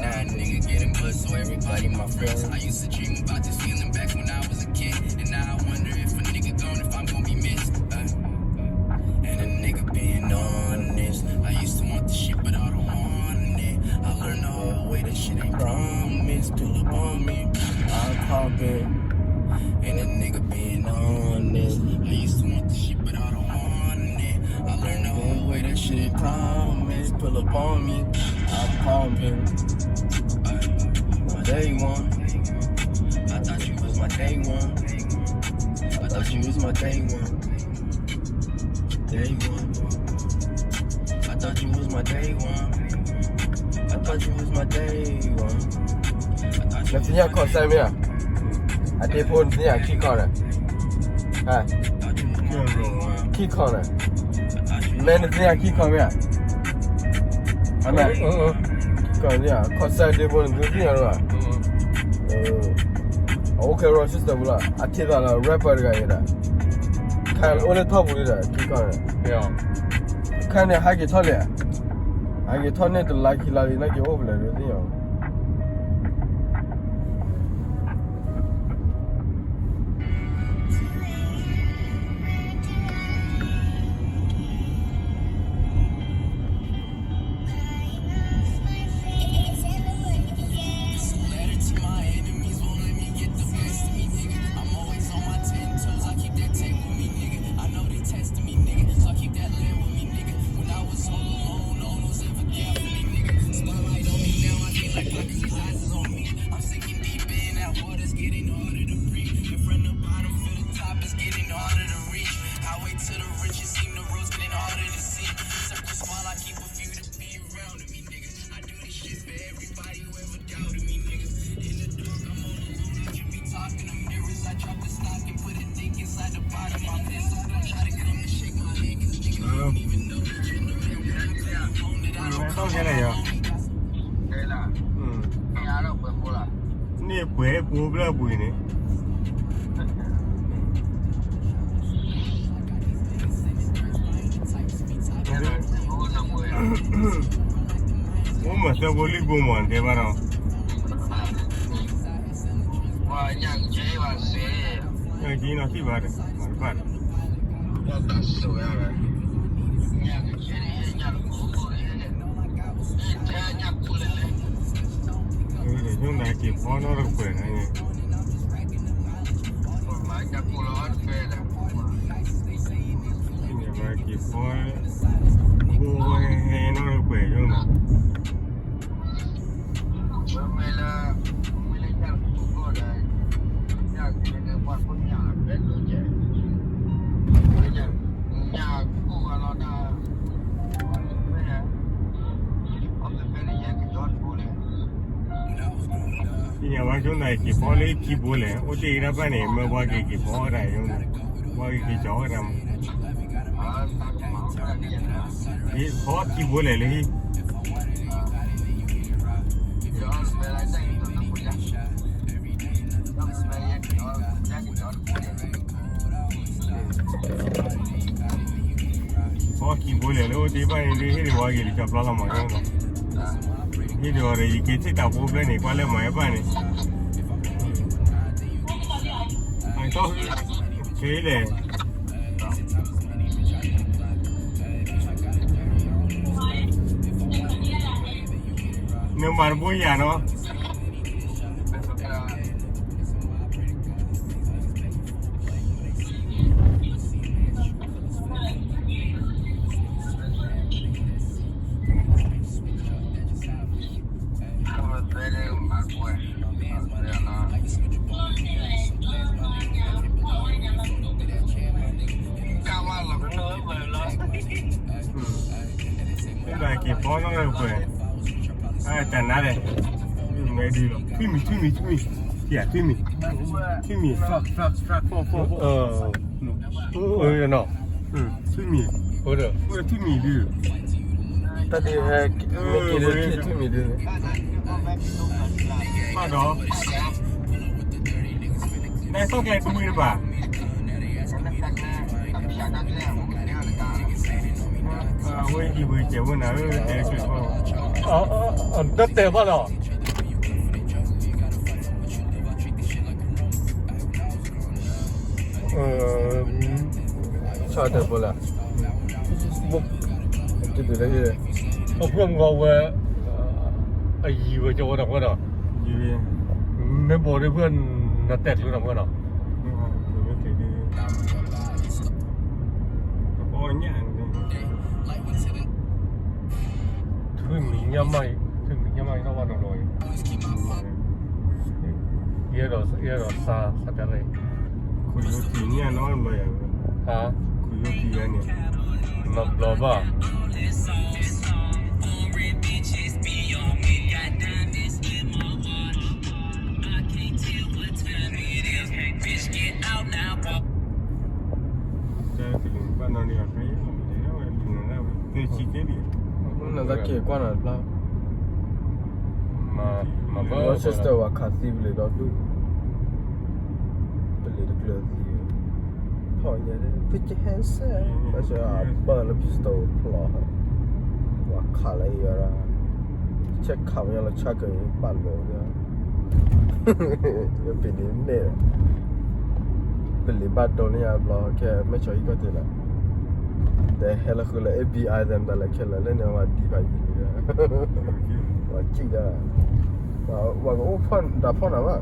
Now a nigga getting blood, so everybody my friends. I used to dream about this feeling back when I was a kid. And now I wonder if a nigga gone, if I'm gonna be missed. Uh, and a nigga being honest. I used to want the shit, but I don't want it. I learned the hard way, that shit ain't promised. Pull up on me, I'm popping. And a nigga being honest. I used to want the shit, but I don't want it. I learned the hard way, that shit ain't promised. Pull up on me, I'm popping. My day one. I thought you was my day one. I thought you was my day one. Day one. I thought you was my day one. I thought you was my day one. နသ့ၣ်ညါ concert မ့ၢ်ဧါ. အဒ့ဖိနသ့ၣ်ညါ King Kong န့ၣ်. King Kong န့ၣ်. မ့ၢ်နသ့ၣ်ညါ King Kong မ့ၢ်ဧါ. အမ့ၢ် King Kong သ့ၣ်ညါ concert ဒ့ဖိနသ့ၣ်ညါလီၤ. အအိၣ်ခဲ Rochester ပူၤလီၤ. အထံၣ်သးလၢ rapper တဂၤအံၤဒၣ် ခါအိၣ်လၢထီၣ်ပူၤလံဒီး King Kong န့ၣ်. ခါန့ၣ် ဟဲက့ၤထီၣ်လဲၣ်. ဟဲက့ၤထီၣ်န့ၣ် တလါခံလါလံ နာ်က့ၤအိၣ်ဖဲလဲၣ်ဒုးသ့ၣ်ညါ. Hm. န့ၣ်ပှဲၤကိးဘျၢပူၤန့ၣ် အိၣ်မးသၢဘိလံဘိမး တဲဘၣ်ဒီး ကနီၤထံၣ်ဘၣ်ဒီး မၤတဘၣ်ဒီး ညၣ်က့ၤဖီနီတကွဲးန့ၣ် ညၣ်က့ၤဖီ ကိးဝဲဟဲနီတကွဲးယိၣ်နီၤ သ့ၣ်ညါဘၣ်ကၠိနၤက့ၤဖီလၢခံဘိလဲၣ်, အိၣ်တ့ၢ်ဒၣ်ဘၣ်န့ၣ် မ့ၢ်ပှၤက့ၤက့ၤဖီဝဲဒၣ်ယိၣ်န့ၣ်, ပှၤက့ၤက့ၤကၠီဝဲဒၣ်မး, က့ၤဖီခံဘိလဲၣ်လၢဟံၣ်, ဖီခံဘိလဲၣ်လၢအိၣ်တ့ၢ်ဘၣ်န့ၣ် ဟ့ၣ်ဒံးဝဲက့ၤလံကၠီဖျီလီၤမး, ဟ့ၣ်ဒံးအီၤဒီး ယက့ၤထံၣ်တၢ်ဖိဖျဲၣ်န့ၣ် ကွၢ်လၢမၤဝဲဘၣ်န့ၣ် ခဲအံၤလဲၣ်, နမၤတဘိယၤနီၤ. မ့ၢ်ဘၣ်က့ၤဖီနီၣ်လၢပှဲၤ, တၢ်နါလဲၣ်, မဲဒုးလီၤ, ထွံၣ်မံၤ ထွံၣ်မံၤ ထွံၣ်မံၤ, ထွံၣ်မံၤ, ထွံၣ်မံၤ, ထွံၣ်မံၤ, ထွံၣ်မံၤဒုး, တၢ်ဒုးဟဲက့ၤလၢထွံၣ်မံၤဒုး, ဘၣ်ဒီး နသီၣ်ကျဲတမုာ်တဘၣ်, ဝဲယံၤဝဲကဲဝဲနၤဧၢ, တဲဆၢဘၣ်, တတဲဘၣ်လီၤ. ဆၣ်တဲဖိလဲၣ်, တုၤတုၤလၢ အဖုၣ်မုၢ်ဂီၤဝဲ, အယံၤဝဲကဝဲတၢ်ဖဲဒီး, မ့ၢ်ဘီၣ်ဒ်ဖုၣ်နတဲာ်ကျိတၢ်ဖဲဒီး, ထွံၣ်မံၤညၣ်မးအံၤ, ထွံၣ်မံၤညၣ်မးအံၤ နီၣ်ဘၣ်နီၢ်နီၢ်အံၤ, ယဲဒီး, ယဲဒီးစါ, စါတဲလၢ, ခွံယိထံညၣ်နီၣ်ဘျီယၤ, ခွံယိထံယၤန့ၣ်, နီၢ်ဘျီဘၣ်. နသးက့ၤကွၢ်နၤတဖျါ, Rochester ဝဲခးသံပလံၤဒီဒူၣ်, ပလံၤတကျၢၤသံ, ဖီၣ်ညါ, put your hands up, ဘၣ်ဆၣ်အဘၢၣ်လၢ pistol ဖျိ, ဝဲခးလၢယၤ, ဆဲးခးဝဲညါလၢဆၣ်ကၢၤ ပာ်လီၤ, ပ့ၤဒ့န့ၣ် ပလံၤဘၣ်ဒိန့ၢ်ယၤဘျီ ခဲမဲာ်ဆီဟံၣ်ကီၢ်တ့ၢ်လီၤ, ဒီးဟဲလၢဃုာ်လၢ FBI သဲမတၤလဲၣ်ခဲလၢာ်လၢန့ၣ် ဝဲဒံးဘၣ်ယံၤလံ, ဝဲစံၣ်ဒၣ်, ဝဲကအိၣ်ဖီၣ်ဒၣ်ဖီၣ်နၤဘၣ်,